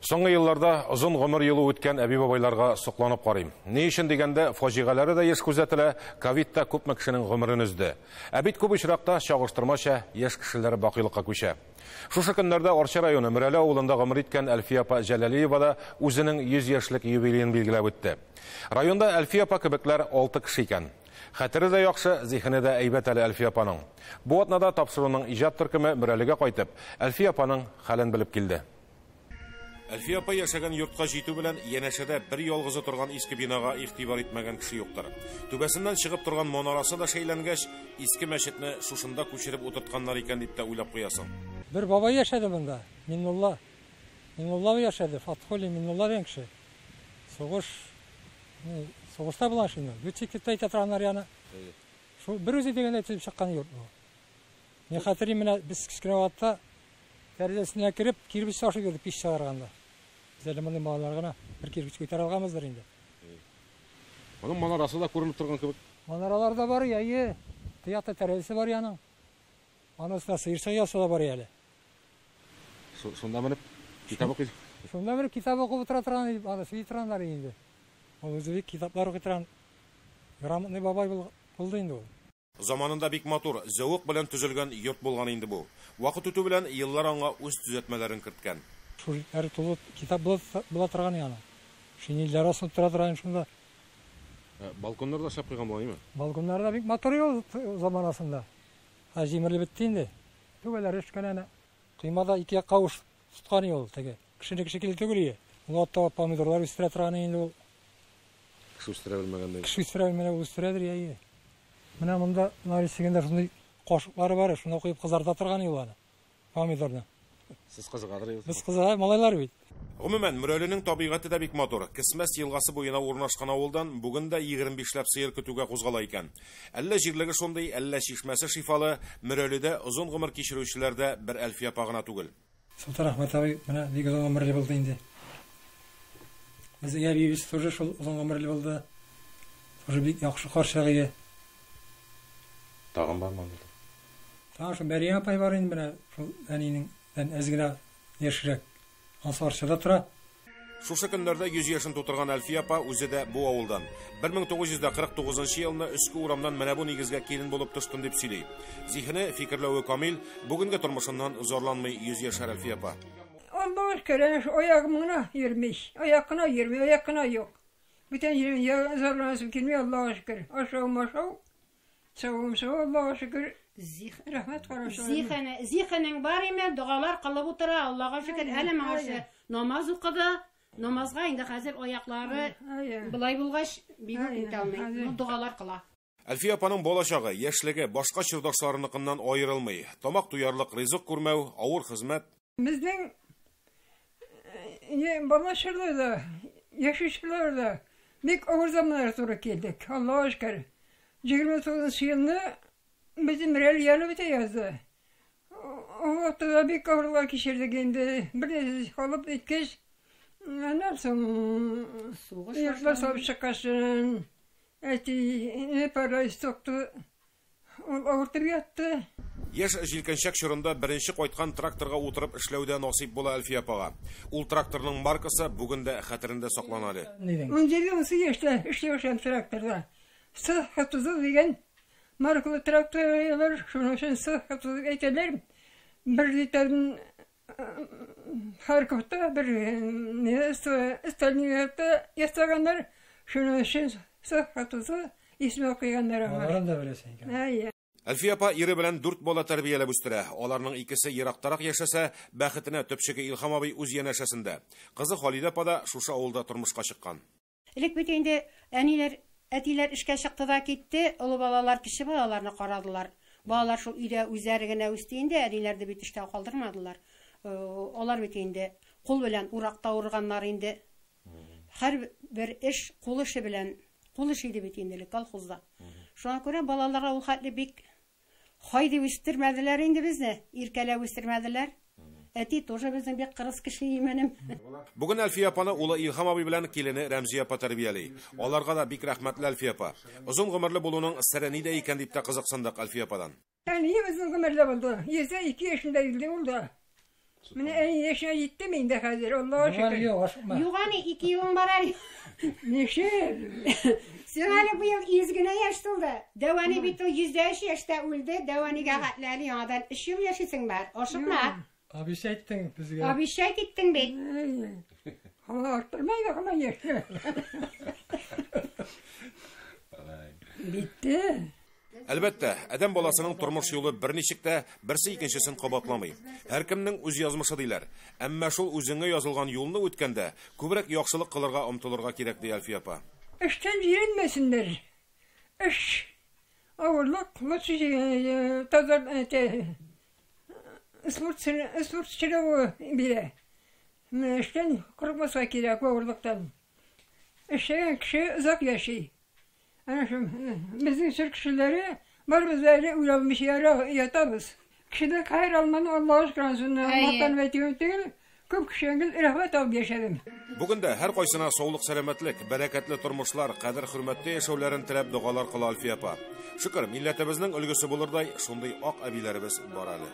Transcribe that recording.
Соңгы елларда озын гомер юлы үткән әби-бабайларга сокланып карыйм. Ни өчен дигәндә, фаҗигаләре дә еш күзәтелә, ковид та күпме кешенең гомерен өзде. Ә бит күп очракта чагыштырмача яшь кешеләр бакыйлыкка күчә. Шушы көннәрдә Арча районы Мөрәле авылында гомер иткән Әлфия апа Җәләлиева да үзенең 100 яшьлек юбилеен билгеләп үтте. Районда Әлфия апа кебекләр 6 кеше икән. Хәтере дә яхшы, зиһене дә әйбәт әле Әлфия апаның. Бу атнада тапшыруның иҗат төркеме Мөрәлегә кайтып, Әлфия апаның хәлен белеп килде. Әлфия апа яшәгән йортка җитү белән янәшәдә бер ялгызы торган иске бинага игътибар итмәгән кеше юктыр. Түбәсеннән чыгып торган манарасы да шәйләнгәч, иске мәчетне шушында күчереп утыртканнар икән дип тә уйлап куясың. Бер бабай яшәде монда, Миннулла. Миннулла яшәде, Фатхуллин Миннулла дигән кеше. Сугыш, сугышта булган шунда. Летчик дип тә әйтә торганнар яны. Шул бер үзе дигәндәй төзеп чыккан йорт бу. Мин хәтерлим, менә без кечкенә вакытта тәрәзәсенә кереп кирпеч ташып йөрдек пич чыгарганда. Без әле мондый балалар гына бер кирпеч күтәрә алганбыздыр инде. Аның манарасы да күренеп торган кебек. Манаралар да бар, әйе. Театр тәрәзәсе бар аның. Аның өстенә сыерчык оясы да бар әле. Шунда менеп китап укый. Шунда менеп китап укып утыра торган иде, аны сөйли торганнар инде. Ул үзе бик китаплар укый торган грамотный бабай булды инде ул. Заманында бик матур, зәвык белән төзелгән йорт булган инде бу. Вакыт үтү белән еллар аңа үз төзәтмәләрен керткән. Шүрлекләре тулы китап була торган яны. Шинельләр асылып тора торган шунда. Балконнар да эшләп куйган була, әйеме? Балконнар да бик матур ел заманасында. Ә җимерелеп бетте инде. Түбәләре төшкән әнә. Коймада ике якка авыш тоткан ул теге. Кешенеке шикелле түгел ие. Ул атта помидорлар үстерә торган инде ул. Кеше үстерә белмәгәндәй. Кеше үстерә белмәгән ул үстерәдер, әйе. Менә монда нарисегендә шундый кашыклары бар, шунда куеп кызарта торган ул аны, помидорны. Сез кызыгадыр инде. Без кызыга, малайлар бит. Гомумән, Мөрәленең табигате дә бик матур. Кесмәс елгасы буена урнашкан авылдан бүген дә 25ләп сыер көтүгә кузгала икән. Әллә җирлеге шундый, әллә чишмәсе шифалы, Мөрәледә озын гомер кичерүчеләр дә бер Әлфия апа гына түгел. Солтан Әхмәт абый менә бик озын гомерле булды инде. Безнең әбиебез тоже шул озын гомерле булды. Тоже бик яхшы карчык иде. Тагын бармы анда? Тагын шул Мәрьям апай бар инде, менә шул әнинең әз генә яшьрәк. Ансы Арчада тора. Шушы көннәрдә 100 яшен тутырган Әлфия апа үзе дә бу авылдан. 1949 елны өске урамнан менә бу нигезгә килен булып төштем дип сөйли. Зиһене, фикерләве камил, бүгенге тормышыннан зарланмый 100 яшәр Әлфия апа. Аллаһ шөкер, аягым гына йөрми, аяк кына йөрми, аяк кына юк. Бүтән җирем зарланасым килми, Аллаһ шөкер. Ашавым ашау, савым сау, Аллаһ шөкер. Рәхмәт карашы. Зиһенең бар име, догалар кылып утыра, Аллаһка шөкер. Әле моңарчы намаз укыды. Намазга инде хәзер аяклары былай булгач, бик үк итә алмый. Ну, догалар кыла. Әлфия апаның балачагы, яшьлеге башка чордашларыныкыннан аерылмый. Тамак туярлык ризык күрмәү, авыр хезмәт. Безнең бала чорда да, яшүсмерләр дә бик авыр заманнар туры килдек. Аллаһ шөкер. 29 елны безнең Мөрәле янып бетә язды. Ул вакытта да бик авырлар кичердек инде. Бер нәрсә калып иткәч, аннан соң йортлар салып чыккач, әти паралич сукты. Ул авыртып ятты. Яшь җилкәнчәк чорында беренче кайткан тракторга утырып эшләүдә насыйп була Әлфия апага. Ул тракторның маркасы бүген дә хәтерендә саклана әле. 17-18 яшьтә эшли башладым тракторда. С-30 дигән маркалы тракторлар, шуның өчен С-30 дип әйтәләр. Бер литрын Харьковта, бер Сталинградта ясаганнар, шуның өчен С-30 исеме куйганнар аңа. Аларын да беләсең икән. Әйе. Әлфия апа ире белән 4 бала тәрбияләп үстерә. Аларның икесе ерактарак яшәсә, бәхетенә төпчеге Илһам абый үз янәшәсендә. Кызы Халидә апа да шушы авылда тормышка чыккан. Элек бит инде әниләр, әтиләр эшкә чыкты да китте, олы балалар кече балаларны карадылар. Балалар шул өйдә үзләре генә үсте инде, әниләрне бит эштә калдырмадылар. Алар бит инде кул белән уракта урганнар инде. Һәр бер эш кул эше белән, кул эше иде бит инде элек колхозда. Шуңа күрә балаларга ул хәтле бик хай дип үстермәделәр инде безне, иркәләп үстермәделәр. Әти тоже безнең бик кырыс кеше именем. Бүген Әлфия апаны улы Илһам абый белән килене Рәмзия апа тәрбияли. Аларга да бик рәхмәтле Әлфия апа. Озын гомерле булуның сере нидә икән дип тә кызыксындык Әлфия ападан. Әнием озын гомерле булды. 102 яшендә үлде ул да. Менә әни яшенә җиттем инде хәзер, Аллага Юк шөкер. әле, юк, ашыкма. Юк әни, 2 елың бар әле. Ничек? Сиңа әле быел 100 генә яшь тулды. Дәү әни бит ул 103 яшьтә үлде. Дәү әнигә хәтле әле яңадан 3 ел яшисең бар. Ашыкма. Абишә әйттең безгә. Абишә киттең бит. Һаман арттырмай да һаман яшьтә. Битте. Әлбәттә, адәм баласының тормыш юлы берничек тә берсе икенчесен кабатламый. Һәркемнең үз язмышы диләр. Әмма шул үзеңә язылган юлны үткәндә, күбрәк яхшылык кылырга омтылырга кирәк, ди Әлфия апа. Эштән җирәнмәсеннәр. Эш авырлык, лучше тазар спорт чыравы бирә. Менә эштән курыкмаска кирәк авырлыктан. Эшләгән кеше озак яши. Әнә шул безнең чор кешеләре барыбыз да әле үлә алмыйча ятабыз. Кешедән хәер алманы Аллаһ шөкер, ансын мактанып әйтүем түгел, күп кешедән гел рәхмәт алып яшәдем. Бүген дә һәркайсына саулык, сәламәтлек, бәрәкәтле тормышлар, кадер-хөрмәттә яшәүләрен теләп догалар кыла Әлфия апа. Шөкер, милләтебезнең өлгесе булырдай шундый ак әбиләребез бар әле.